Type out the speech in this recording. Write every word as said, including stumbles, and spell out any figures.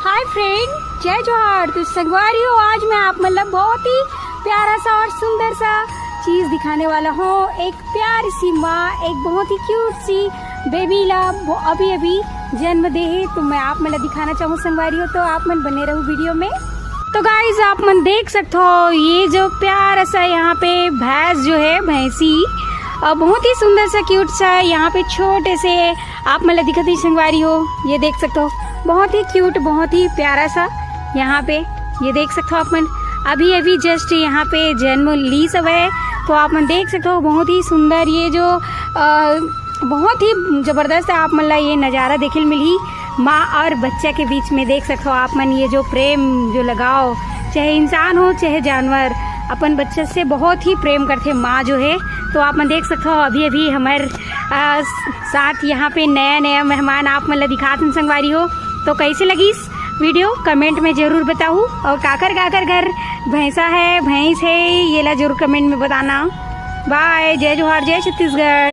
Hi friend, जय जोहार। तो संगवारी हो, आज मैं आप मतलब बहुत ही प्यारा सा और सुंदर सा चीज दिखाने वाला हूँ। एक प्यारी सी माँ एक बहुत ही क्यूट सी बेबी ला अभी अभी जन्म दे है। तो मैं आप मतलब दिखाना चाहूँ संगवारी हो, तो आप मन बने रहो वीडियो में। तो गाइज, आप मन देख सकते हो ये जो प्यारा सा यहाँ पे भैंस जो है, भैंसी, और बहुत ही सुंदर सा क्यूट सा है। यहाँ पे छोटे से आप मतलब दिखत ही संगवारी हो, ये देख सकते हो, बहुत ही क्यूट, बहुत ही प्यारा सा। यहाँ पे ये देख सकते हो आप मन, अभी अभी जस्ट यहाँ पे जन्म ली सब है। तो आप मन देख सकते हो बहुत ही सुंदर ये जो आ, बहुत ही जबरदस्त आप मन ला ये नज़ारा देखे मिलही माँ और बच्चा के बीच में। देख सकते हो आप मन ये जो प्रेम जो लगाव, चाहे इंसान हो चाहे जानवर, अपन बच्चा से बहुत ही प्रेम करते माँ जो है। तो आप मन देख सकते हो अभी अभी हमारे साथ यहाँ पे नया नया मेहमान आप मन ला दिखात हन संगवारी हो। तो कैसे लगिस वीडियो, कमेंट में जरूर बताऊ। और काकर काकर घर भैंसा है, भैंस है, ये ला जरूर कमेंट में बताना। बाय, जय जोहार, जय छत्तीसगढ़।